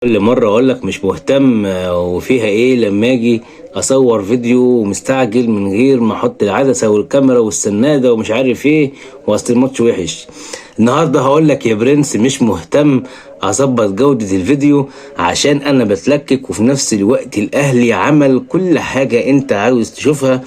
كل مرة اقول لك مش مهتم، وفيها ايه لما اجي اصور فيديو ومستعجل من غير ما احط العدسة والكاميرا والسنادة ومش عارف ايه، واصل الماتش وحش. النهاردة هقول لك يا برنس مش مهتم اظبط جودة الفيديو عشان انا بتلكك، وفي نفس الوقت الاهلي عمل كل حاجة انت عاوز تشوفها.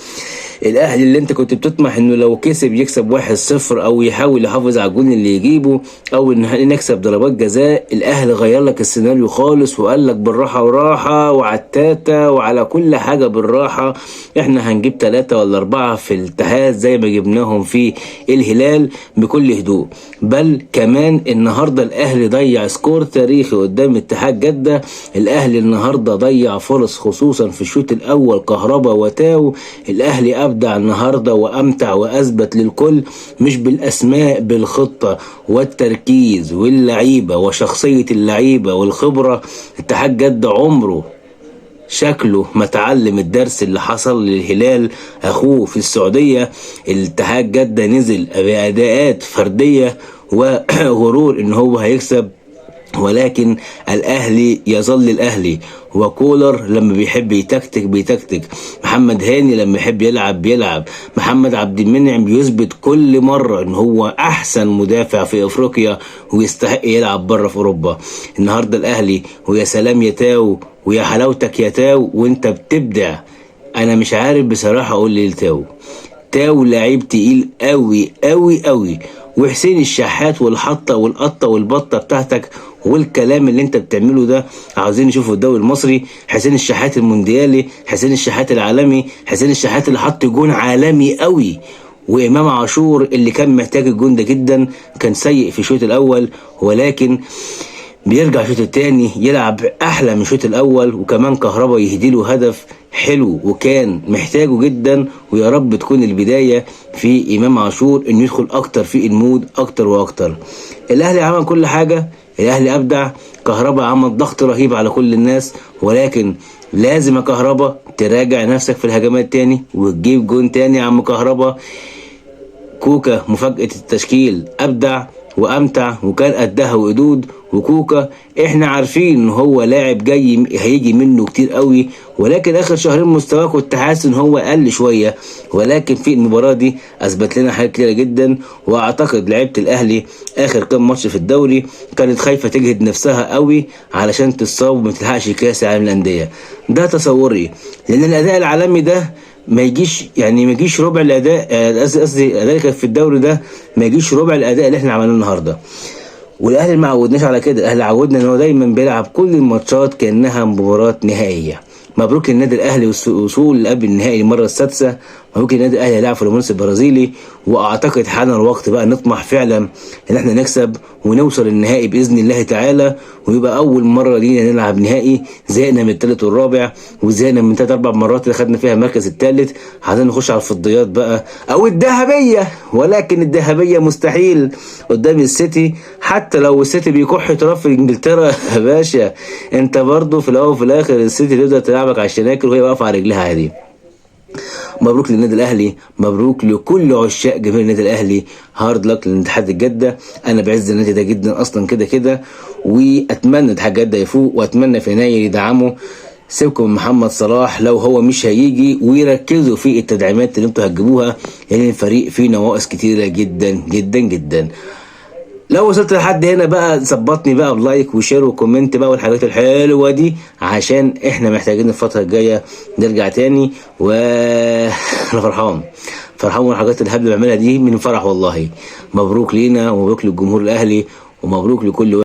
الاهلي اللي انت كنت بتطمح انه لو كسب يكسب 1-0 او يحاول يحافظ على الجون اللي يجيبه او ان نكسب ضربات جزاء، الاهلي غير لك السيناريو خالص وقال لك بالراحة وراحة وعلى التاتا وعلى كل حاجة بالراحة، احنا هنجيب 3 ولا 4 في الاتحاد زي ما جبناهم في الهلال بكل هدوء. بل كمان النهارده الاهلي ضيع score تاريخي قدام اتحاد جده. الاهلي النهارده ضيع فرص خصوصا في الشوط الاول، كهربا وتاو. الاهلي ابدع النهارده وامتع واثبت للكل، مش بالاسماء، بالخطة والتركيز واللعيبة وشخصية اللعيبة والخبرة. اتحاد جده عمره شكله ما تعلم الدرس اللي حصل للهلال اخوه في السعودية. الاتحاد جده نزل باداءات فردية وغرور ان هو هيكسب، ولكن الاهلي يظل الاهلي. وكولر لما بيحب يتكتك بيتكتك، محمد هاني لما يحب يلعب بيلعب، محمد عبد المنعم بيثبت كل مرة ان هو احسن مدافع في افريقيا ويستحق يلعب بره في اوروبا. النهارده الاهلي، ويا سلام يا تاو ويا حلاوتك يا تاو وانت بتبدع. انا مش عارف بصراحة اقول ليه لتاو. تاو لعيب تقيل قوي قوي قوي، وحسين الشحات والحطة والقطة والبطة بتاعتك والكلام اللي انت بتعمله ده عاوزين نشوفه الدوري المصري. حسين الشحات المونديالي، حسين الشحات العالمي، حسين الشحات اللي حط جون عالمي قوي، وإمام عاشور اللي كان محتاج الجون ده جدا، كان سيء في الشوط الأول ولكن بيرجع الشوط التاني يلعب احلى من الشوط الاول، وكمان كهربا يهديله هدف حلو وكان محتاجه جدا. ويا رب تكون البداية في امام عاشور انه يدخل اكتر في ال mood اكتر واكتر. الاهلي عمل كل حاجة، الاهلي ابدع، كهربا عمل ضغط رهيب على كل الناس، ولكن لازم يا كهربا تراجع نفسك في الهجمات تاني وتجيب جون تاني يا عم كهربا. كوكا مفاجأة التشكيل أبدع وأمتع وكان قدها وقدود. وكوكا احنا عارفين ان هو لاعب جاي هيجي منه كتير قوي، ولكن اخر شهرين مستواه كنت حاسس ان هو قل شوية، ولكن في المباراة دي اثبت لنا حاجات كتيرة جدا. واعتقد لعيبة الاهلي اخر كام ماتش في الدوري كانت خايفة تجهد نفسها قوي علشان تتصاب وما تلحقش كاس العالم للاندية. ده تصوري، لان الاداء العالمي ده ما يجيش، يعني ما يجيش ربع الاداء، قصدي الاداء اللي كان في الدوري ده ما يجيش ربع الاداء اللي احنا عملناه النهارده. والاهلي ما عودناش على كده، الاهلي عودنا ان هو دايما بيلعب كل الماتشات كانها مباراة نهائية. مبروك للنادي الاهلي وصول لقبل النهائي المرة السادسة. مبروك للنادي الاهلي هيلاعب فلومينينسي البرازيلي، واعتقد حان الوقت بقى نطمح فعلا ان احنا نكسب ونوصل النهائي باذن الله تعالى، ويبقى اول مرة لينا نلعب نهائي. زهقنا من الثالث والرابع، وزهقنا من 3 4 مرات اللي خدنا فيها المركز الثالث. عايزين نخش على الفضيات بقى او الذهبية، ولكن الذهبية مستحيل قدام السيتي، حتى لو السيتي بيكح تراب في انجلترا يا باشا، انت برضو في الاول وفي الاخر السيتي تقدر تلعبك على الشناكل وهي واقفة على رجلها عادي. مبروك للنادي الاهلي، مبروك لكل عشاق جماهير النادي الاهلي. hard luck لاتحاد جده، انا بعز النادي ده جدا اصلا كده كده، واتمنى اتحاد جده يفوق، واتمنى في يناير يدعمه. سيبكم من محمد صلاح لو هو مش هيجي، ويركزوا في التدعيمات اللي انتوا هتجيبوها، لان الفريق فيه نواقص كتيرة جدا جدا جدا. لو وصلت لحد هنا بقى ظبطني بقى ب like و share و comment بقى والحاجات الحلوة دي، عشان احنا محتاجين الفترة الجاية نرجع تاني. و انا فرحان فرحان والحاجات الهبل اللي بعملها دي من فرح والله. مبروك لينا ومبروك للجمهور الاهلي ومبروك لكل